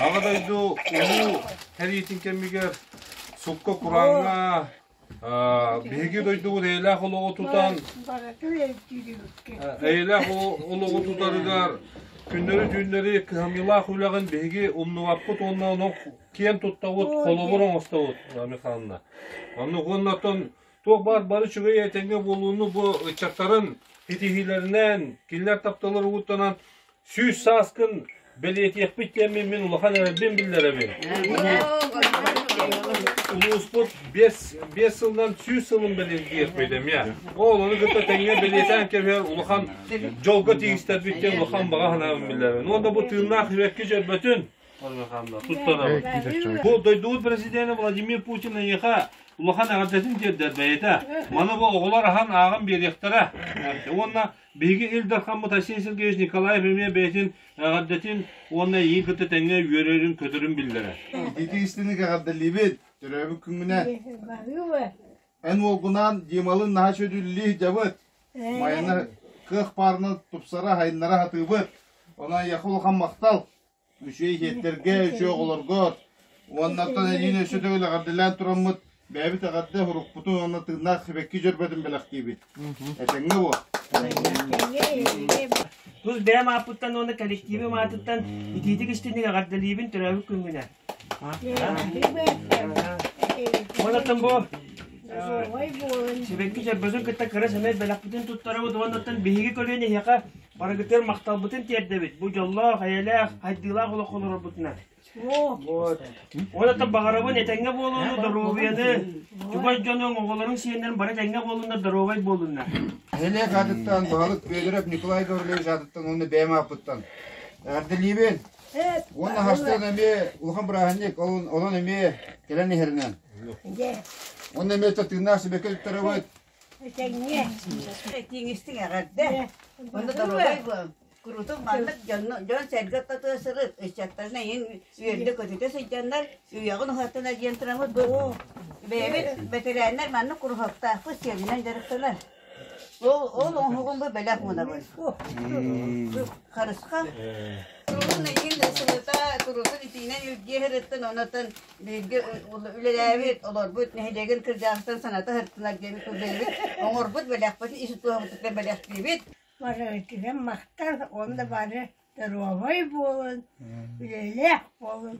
Аҕа дойду Улуу сэриитин кэмигэр сукка курааҥҥа биһиги дойдубут эйэлээх олоҕу тутан эйэлээх олоҕу тутарыгар күннэри-түүннэри кыһамньылаах үлэҕин биһиги умнубаппыт уонна онон киэн туттабыт, холобур оҥостобут, Михайловна. Оннук уонна оттон туох баар бары үчүгэй этэҥҥэ буолууну бу ыччаттарын ситиһиилэринэн, кинилэр тапталлар угуттанан 100 сааскын бэлиэтиэхпит диэммин мин улахан эрэлбин биллэрэбин. Улууспут 5 сылынан 100 сылын бэлиэтиэхпит эмиэ. Ол ону кытта тэҥҥэ бэлиэтээн кэбиһэр улахан дьолго тигистэрбит диэн улахан баҕа санаабын биллэрэбин. Уонна бу тыыннаах сибэкки дьөрбөтүн туттарабын. Бу дойдубут президенэ Владимир Путин эйиэхэ улахан эҕэрдэтин тиэрдэр бэйэтэ. Маны бу оҕолор аһан ааҕан биэриэхтэрэ. Уонна биһиги Ил Дархаммыт Айсен Сергеевич Николаев эмиэ бэйэтин эҕэрдэтин уонна эйигин кытта тэҥҥэ үөрэрин-көтөрүн биллэрэр. Итии истиник эҕэрдэлиибит! Төрөөбүт күҥҥүнэн! Эн уолгунаан Дималын наһаа сөдүллүү дьабыт. Майаны кыах баарынан тупсара, хайыннара сатыыбыт. Онон эйиэхэ улахан махтал! Үчүгэй иһиэттэргэ, үчүгэй оҕолорго уоннаттан эйиин өссө төгүл эҕэрдэлээн тураммыт, бэйэбит эҕэрдэ урукпутун уонна тыыннаах сибэкки дьөрбөтүн бэлэхтиибит. Этэҥҥэ буол! Тус бэйэм ааппыттан уонна коллективым аатыттан итиитик истинник эҕэрдэлиибин төрөөбүт күҥҥүнэн. Уоннаттан бу сибэкки дьөрбөтүн кытта кыра сэмэй бэлэхпитин туттарабыт уоннаттан биһиги көлүөнэ эһиэхэ Барыгытыгар махталбытын тиэрдэбит. Бу дьоллоох, эйэлээх, хайдыылаах олох олорорбутунан. Вот. Ол баҕарабын этэҥҥэ буолууну, доруобуйаны, чугас дьонуҥ, оҕолоруҥ, сиэннэрин бары этэҥҥэ буолуннар, доруобай буолуннар. Нэһилиэк аатыттан баһылык Федоров Николай Гаврильевич аатыттан уонна бэйэм ааппыттан эҕэрдэлиибин. Уонна хастан эмиэ улахан бырааһынньык, онон эмиэ кэлэн иһэринэн. Уонна эмиэ тыыннаах сибэкки туттарабыт. Этэҥҥэ. Тиҥистиҥ эҕэрдэ. Онно доруобай буол. Курутун маннык дьон-сэргэ ортотугар сырыт, ыччаттарын эйин үөрдэ-көтүтэ сылдьаннар, үйэҕин уһаттана диэн тураммыт бу бэйэбит бэтэрээннэр маннык куруһуоктаахпыт сиэринэн дьарыктанар. Ол ол оҥоһугун бу бэлэх уунабын. Харысхал. Куруһун эйин сылыта курутун итиинэн илдьиэ сырыттын, онотон бииргэ үлэлээбит, олорбут нэһилиэгин кырдьаҕастан саната сырыттынар диэн бэйэбит оҥорбут бэлэхпитин ис туһабытыттан бэлэхтиибит. Барыгытыгар махтал уонна бары доруобай буолун, үлэлээх буолун,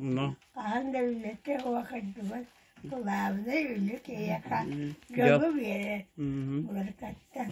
хаһан да үлэтэ уохайдыбат, кылаабынай үлэ киһиэхэ дьолу биэрэр уларытаттан.